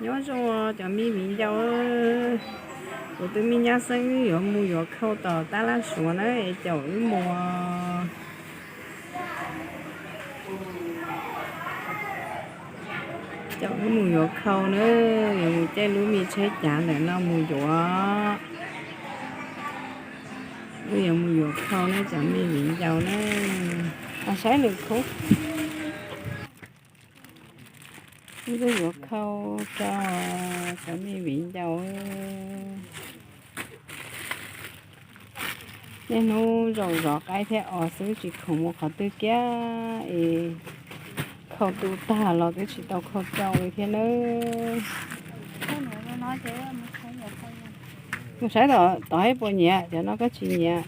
Nyob zoo cov me viv ncaus, kuv tus me nyab Xeeb wb yuav mus yuav khau tom tab laj Suav na es caum wb mus. Caum wb mus yuav khau na, yuav mus caij lub me tsheb cav ntawm no mus yuav. Wb yuav mus yuav khau na cov me viv ncaus na. Saib lwm khub. Wb tuaj yuav khau rau cov me viv ncaus. Niaj hnub zaum zov qaib thiab os xwb tsis khoom mus qhov twg kiag es khau tu tag los twb tsis tau khau rau li thiab nawb. Mus saib tod ib puas nyiam, cov no koj tsis nyiam.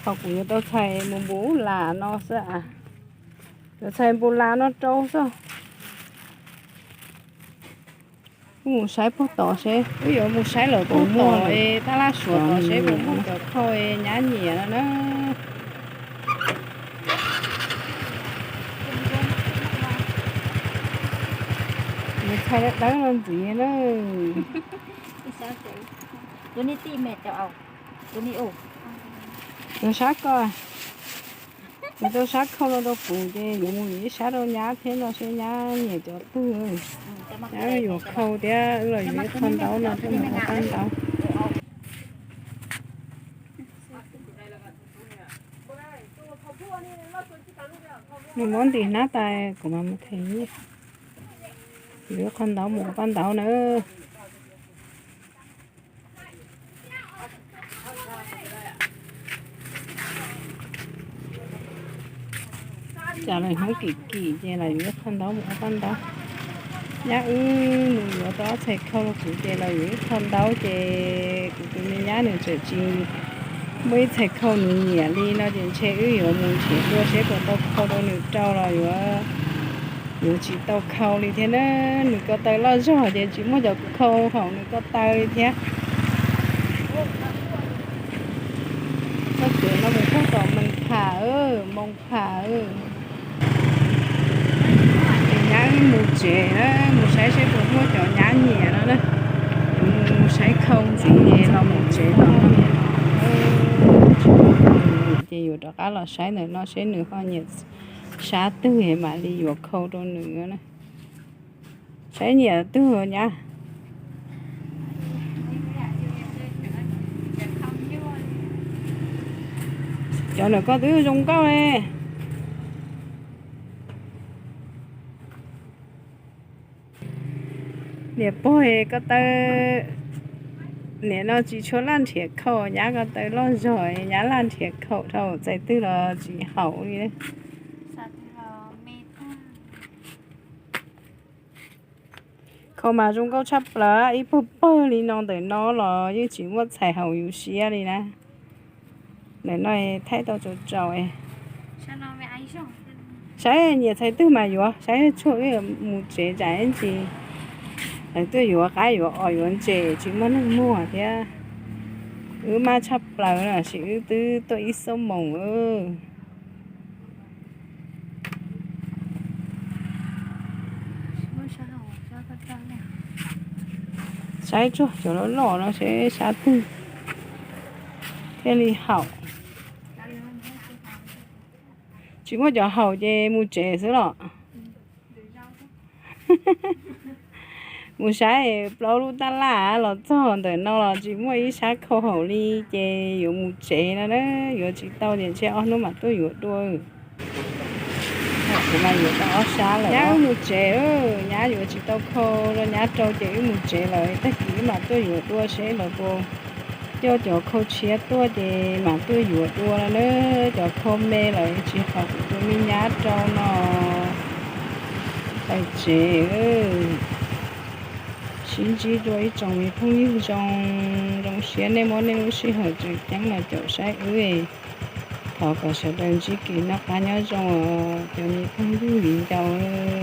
Qhov kuv yuav tau txhais mus npu las no xwb as. Yuav txhais npu las no rau xwb. Wb mus saib puag tod seb, wb yuav mus saib lawm puag tod es tab laj Suav tod seb puas muaj cov khau nyab nyiam no na. Mus txhais dawb no ntxiv na. Tus sab ko, tus rau sab khau no rau kuv ces yuav mus ib sab rau nyab thiab no seb nyab nyiam cov twg. Nyab yuav khau thiab wb los yuav ib qho ntaub no thiab mus ua paj ntaub. Nws muab ntim hnab tas kuv mam mus them. Yuav ib qho ntaub mus ua paj ntaub na. Tsam lawm hnub kim kim ces lawv yuav ib qho ntaub mus ua paj ntaub. Nyab wb mus yuav tau ob txhais khau rau kuv ces lawv yuav ib qho ntaub ces kuv tus me nyab nws tseem tsis muaj ib txhais khau nws nyiam li no ces ntshe wb yuav mus nrhiav dua seb puas tau khau rau nws rau los yuav, yuav tsis tau khau li thiab na. Nws ko taw loj zog ces tsis muaj cov khau haum nws ko taw li thiab. Txoj kev no mus puag tom Moos Pham, Moos Pham. Nyab mus tsev na, mus saib seb puas muaj cov nyab nyiam no na. Mus saib khau ntxiv es los mus tsev no. Ces yuav rov qab los saib ntawm no seb nws ho nyiam sab twg mam li yuav khau rau nws na. Saib nyiam twg nyab. Cov ntawm ko twb zoo nkauj li. Niam pog ko taw, niam no tsis tshua laj nrhiav khau, nyab ko taw loj zog, nyab laj nrhiav khau dhau txais twg los tsis haum li. Khau mas zoo nkauj tshaj plaws, ib pawg pawg li no ntawm no los yeej tsis muaj txhais haum yus siab li na. Ntawm no thaij tau tsaus tsaus. Saib nyiam txhais twg mas yuav, saib tshuaj wb mus tsev tsam ib ntsis lawv tuaj yuav qaib yuav os yuav ntses tsis muaj neeg muag thiab. Wb maj tshaj plaws no sis wb twb tuaj ib xuab moos. Saib tsuag cov loj loj no seb sab twg thiaj li haum. Tsis muaj cov haum ces mus tsev xwb los. Mus saib plaub lub tab laj los txog ntawm no los tsis muaj ib sab khau haum li ces yuav mus tsev no na, yuav tsis tau ces ntshe ob hnub mam tuaj yuav dua. Kuv mas yuav tau ob sab lawm. Nyab wb mus tsev, nyab yuav tsis tau khau rau nyab rau ces wb mus tsev lawm, tag kis wb mam tuaj yuav dua seb lawv puas coj cov khau tshiab tuaj ces mam tuaj yuav dua no na. Cov khau me lawm tsis haum kuv tus me nyab rau no. Pais tsev. Sib ntsib dua ib tsoom me phooj ywg zoo, zoo siab nej muab nej lub sij hawm tseem ceeb los caum saib wb. Thov kom sawv daws ntsib kev noj qab nyob zoo os cov me phooj ywg viv ncaus.